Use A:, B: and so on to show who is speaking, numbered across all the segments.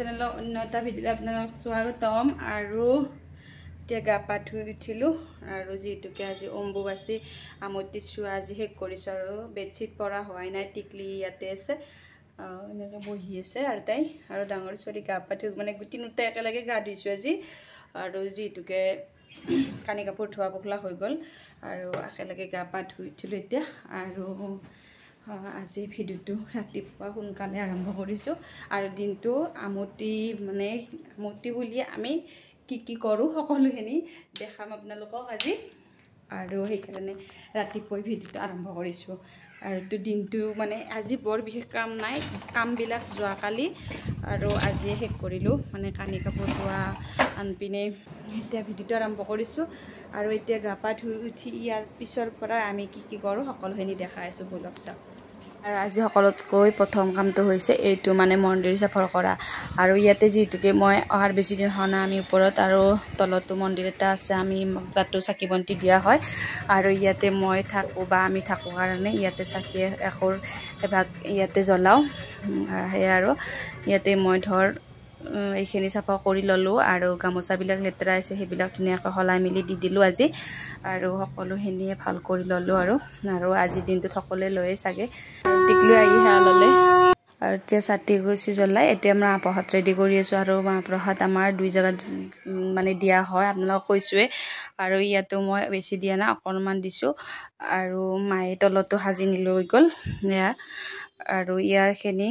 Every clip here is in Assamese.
A: চেনেলৰ অন্য এটা ভিডিঅ'লৈ আপোনালোকক স্বাগতম। আৰু এতিয়া গা পা ধুই উঠিলোঁ আৰু যিহেতুকে আজি অম্বুবাচী আমতি চোৱা আজি শেষ কৰিছোঁ আৰু বেডশ্বীট পৰা হোৱাই নাই, টিকলি ইয়াতে আছে, এনেকৈ বহি আছে আৰু তাই আৰু ডাঙৰ ছোৱালী গা পা ধুই মানে তিনিওটা একেলগে গা ধুইছোঁ আজি। আৰু যিহেতুকে কানি কাপোৰ ধোৱা পখলা হৈ গ'ল আৰু একেলগে গা পা ধুই উঠিলোঁ এতিয়া। আৰু আজি ভিডিঅ'টো ৰাতিপুৱা সোনকালে আৰম্ভ কৰিছোঁ আৰু দিনটো আমতি মানে আমতি বুলি আমি কি কি কৰোঁ সকলোখিনি দেখাম আপোনালোকক আজি। আৰু সেইকাৰণে ৰাতিপুৱাই ভিডিঅ'টো আৰম্ভ কৰিছোঁ। আৰু দিনটো মানে আজি বৰ বিশেষ কাম নাই, কামবিলাক যোৱাকালি আৰু আজিয়ে শেষ কৰিলোঁ, মানে কানি কাপোৰ ধোৱা আনপিনে এতিয়া ভিডিঅ'টো আৰম্ভ কৰিছোঁ। আৰু এতিয়া গা পা ধুই উঠি ইয়াৰ পিছৰ পৰা আমি কি কি কৰোঁ সকলোখিনি দেখাই আছোঁ, ব'লক চাওক। আৰু আজি সকলোতকৈ প্ৰথম কামটো হৈছে এইটো মানে মন্দিৰ চাফৰ কৰা। আৰু ইয়াতে যিহেতুকে মই অহাৰ বেছি দিন হোৱা নাই, আমি ওপৰত আৰু তলতো মন্দিৰ এটা আছে, আমি তাতো চাকি বন্তি দিয়া হয়। আৰু ইয়াতে মই থাকোঁ বা আমি থাকোঁ কাৰণে ইয়াতে চাকি এশৰ এভাগ ইয়াতে জ্বলাওঁ। সেয়া আৰু ইয়াতে মই ধৰ এইখিনি চাফা কৰি ল'লোঁ আৰু গামোচাবিলাক লেতেৰা আছে সেইবিলাক ধুনীয়াকৈ সলাই মেলি দি দিলোঁ আজি। আৰু সকলোখিনিয়ে ভাল কৰি ল'লোঁ আৰু আৰু আজিৰ দিনটোত সকলোৱে লৈয়ে চাগে টিকলি আহি সেৱা ল'লে। আৰু এতিয়া চাকি গছি জ্বলাই এতিয়া মাহ প্ৰসাদ ৰেডি কৰি আছোঁ। আৰু মাহ প্ৰসাদ আমাৰ দুই জেগাত মানে দিয়া হয়, আপোনালোকক কৈছোঁৱে। আৰু ইয়াতো মই বেছি দিয়া নাই, অকণমান দিছোঁ। আৰু মায়ে তলতো সাজি লৈ গ'ল এয়া। আৰু ইয়াৰখিনি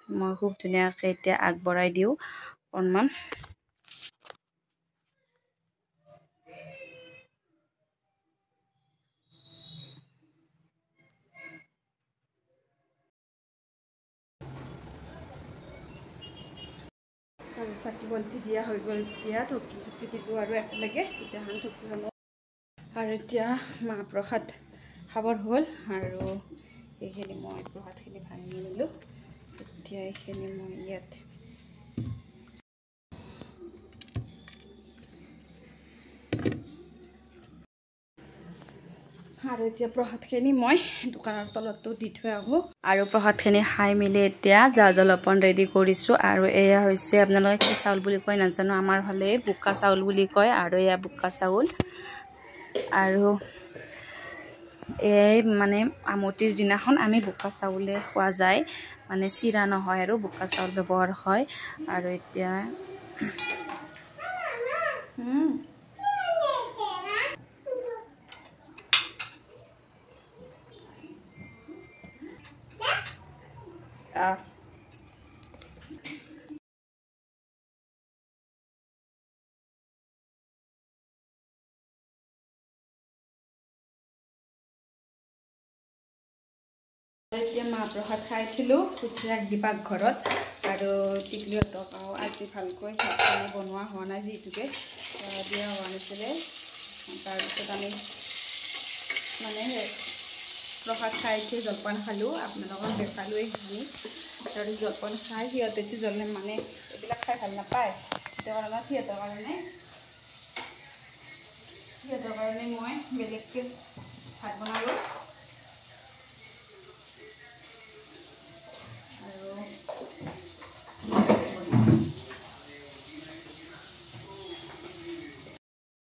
A: মই খুব ধুনীয়াকৈ এতিয়া আগবঢ়াই দিওঁ অকণমান। আৰু চাকি বন্তি দিয়া হৈ গ'ল, এতিয়া ঢকি চকি দিলোঁ আৰু একেলগে গোটেইখন ঢকি খাব। আৰু এতিয়া মাহ প্ৰসাদ খাবৰ হ'ল আৰু এইখিনি মই প্ৰসাদখিনি ভাঙি নিলোঁ। এতিয়া এইখিনি মই ইয়াত আৰু এতিয়া প্ৰসাদখিনি মই দোকানৰ তলতো দি থৈ আহোঁ। আৰু প্ৰসাদখিনি খাই মেলি এতিয়া জা জলপান ৰেডি কৰিছোঁ। আৰু এয়া হৈছে, আপোনালোকে কি চাউল বুলি কয় নাজানো, আমাৰ ফালে বোকা চাউল বুলি কয়। আৰু এয়া বোকা চাউল। আৰু এই মানে আমতিৰ দিনাখন আমি বোকা চাউলে খোৱা যায়, মানে চিৰা নহয় আৰু বোকা চাউল ব্যৱহাৰ হয়। আৰু এতিয়া এতিয়া মাহ প্ৰসাদ খাই উঠিলোঁ উঠি পাকঘৰত। আৰু টিকলিহঁতক আজি ভালকৈ ভাত পানী বনোৱা হোৱা নাই, যিহেতুকে দিয়া হোৱা নাছিলে। তাৰপিছত আমি মানে প্ৰসাদ খাই উঠি জলপান খালোঁ, আপোনালোকক দেখালোঁ এইখিনি। তাৰপিছত জলপান খাই সিহঁতেতো জলে মানে এইবিলাক খাই ভাল নাপায়, সেইটো কাৰণত সিহঁতৰ কাৰণে মই বেলেগকৈ ভাত বনালোঁ। আৰু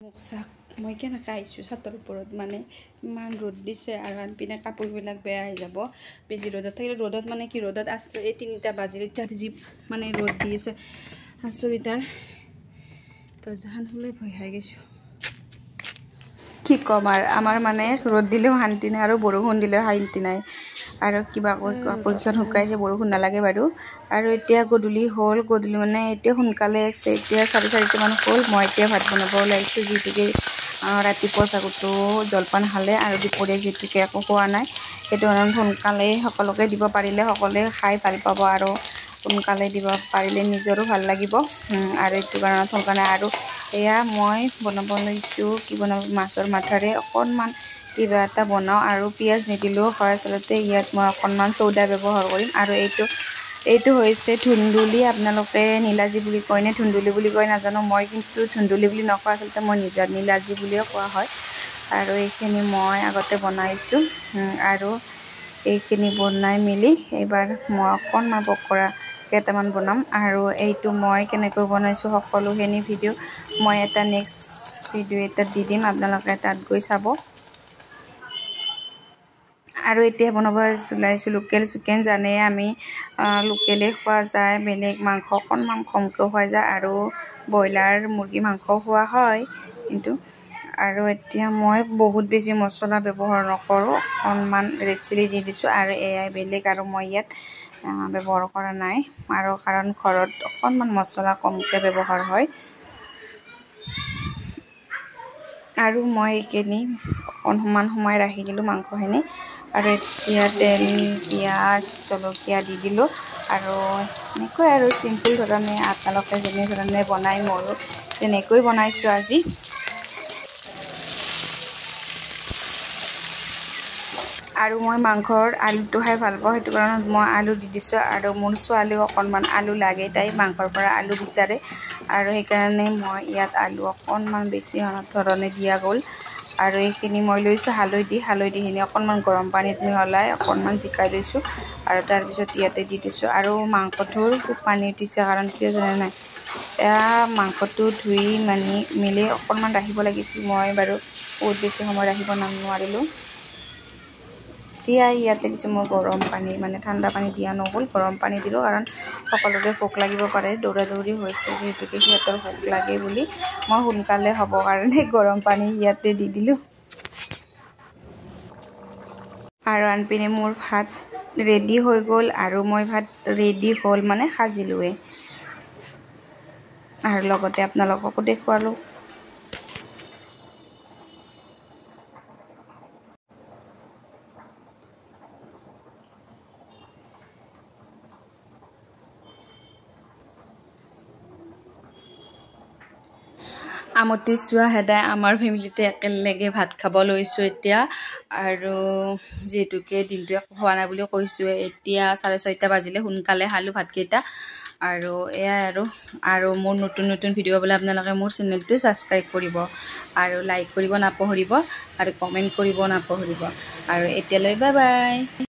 A: মোক চাক মই কেনেকৈ আহিছোঁ চাটৰ ওপৰত, মানে ইমান ৰ'দ দিছে আৰু আনপিনে কাপোৰবিলাক বেয়া হৈ যাব বেছি ৰ'দত থাকিলে। ৰ'দত মানে কি ৰ'দত আছে, এই 3টা বাজিল এতিয়া যি মানে ৰ'দ দি আছে আচৰিত। আৰু দৰ্জাখন খুলি ভয় খাই গৈছোঁ, কি ক'ম আৰু। আমাৰ মানে ৰ'দ দিলেও শান্তি নাই আৰু বৰষুণ দিলেও শান্তি নাই। আৰু কিবা কাপোৰকেইখন শুকাইছে, বৰষুণ নালাগে বাৰু। আৰু এতিয়া গধূলি হ'ল, গধূলি মানে এতিয়া সোনকালে আছে, এতিয়া 4:30মান হ'ল। মই এতিয়া ভাত বনাব ওলাইছোঁ, যিহেতুকে ৰাতিপুৱা ভাগতো জলপান খালে আৰু দুপৰীয়া যিহেতুকে একো খোৱা নাই, সেইটো কাৰণে সোনকালে সকলোকে দিব পাৰিলে সকলোৱে খাই ভাল পাব আৰু সোনকালে দিব পাৰিলে নিজৰো ভাল লাগিব। আৰু এইটো কাৰণত সোনকালে। আৰু এয়া মই বনাব লৈছোঁ, কি বনাব, মাছৰ মাথাৰে অকণমান কিবা এটা বনাওঁ। আৰু পিঁয়াজ নিদিলেও হয়, আচলতে ইয়াত মই অকণমান চৌদা ব্যৱহাৰ কৰিম। আৰু এইটো হৈছে ধুন্দুলি, আপোনালোকে নীলাজী বুলি কয় নে ধুন্দুলি বুলি কয় নাজানো, মই কিন্তু ধুন্দুলি বুলি নকওঁ, আচলতে মই নীলাজী বুলিয়ে কোৱা হয়। আৰু এইখিনি মই আগতে বনাইছোঁ। আৰু এইখিনি বনাই মেলি এইবাৰ মই অকণমান পকৰা কেইটামান বনাম। আৰু এইটো মই কেনেকৈ বনাইছোঁ সকলোখিনি ভিডিঅ' মই এটা নেক্সট ভিডিঅ' এটাত দি দিম, আপোনালোকে তাত গৈ চাব। আৰু এতিয়া বনাব ওলাইছোঁ লোকেল চিকেন। জানে আমি লোকেলেই খোৱা যায়, বেলেগ মাংস অকণমান কমকৈ খোৱা যায় আৰু ব্ৰইলাৰ মুৰ্গী মাংস খোৱা হয় কিন্তু। আৰু এতিয়া মই বহুত বেছি মছলা ব্যৱহাৰ নকৰোঁ, অকণমান ৰেড চিলি দি দিছোঁ আৰু এয়াই, বেলেগ আৰু মই ইয়াত ব্যৱহাৰ কৰা নাই আৰু, কাৰণ ঘৰত অকণমান মছলা কমকৈ ব্যৱহাৰ হয়। আৰু মই এইখিনি অকণমান সময় ৰাখি দিলোঁ মাংসখিনি। আৰু এতিয়া তেল, পিঁয়াজ, জলকীয়া দি দিলোঁ আৰু এনেকৈ আৰু চিম্পুল ধৰণে আপোনালোকে যেনেধৰণে বনায় ময়ো তেনেকৈ বনাইছোঁ আজি। আৰু মই মাংসৰ আলুটো খাই ভাল পাওঁ, সেইটো কাৰণত মই আলু দি দিছোঁ। আৰু মোৰ ছোৱালীও অকণমান আলু লাগে, তাই মাংসৰ পৰা আলু বিচাৰে আৰু সেইকাৰণে মই ইয়াত আলু অকণমান বেছি ধৰণে দিয়া গ'ল। আৰু এইখিনি মই লৈছোঁ হালধি, হালধিখিনি অকণমান গৰম পানীত মিহলাই অকণমান জিকাই লৈছোঁ আৰু তাৰপিছত ইয়াতে দি দিছোঁ। আৰু মাংসটোৰ খুব পানী উঠিছে, কাৰণ কিয় জানে নাই, এয়া মাংসটো ধুই মানি মেলি অকণমান ৰাখিব লাগিছিল, মই বাৰু বহুত বেছি সময় ৰাখিব নোৱাৰিলোঁ। এতিয়া ইয়াতে দিছোঁ মই গৰম পানী, মানে ঠাণ্ডা পানী দিয়া নগ'ল, গৰম পানী দিলোঁ, কাৰণ সকলোৰে ভোক লাগিব পাৰে, দৌৰা দৌৰি হৈছে যিহেতুকে সিহঁতৰ ভোক লাগে বুলি মই সোনকালে হ'ব কাৰণে গৰম পানী ইয়াতে দি দিলোঁ। আৰু আনপিনে মোৰ ভাত ৰেডি হৈ গ'ল আৰু মই ভাত ৰেডি হ'ল মানে সাজিলোঁৱেই আৰু লগতে আপোনালোককো দেখুৱালোঁ। আমতি চোৱা সদায় আমাৰ ফেমিলিতে একেলগে ভাত খাব লৈছোঁ এতিয়া। আৰু যিহেতুকে দিনটো একো খোৱা নাই বুলি কৈছোঁৱে, এতিয়া 6:30 বাজিলে, সোনকালে খালোঁ ভাতকেইটা। আৰু এয়াই আৰু, আৰু মোৰ নতুন নতুন ভিডিঅ' পাবলৈ আপোনালোকে মোৰ চেনেলটো ছাবস্ক্ৰাইব কৰিব আৰু লাইক কৰিব নাপাহৰিব আৰু কমেণ্ট কৰিব নাপাহৰিব। আৰু এতিয়ালৈ বাই বাই।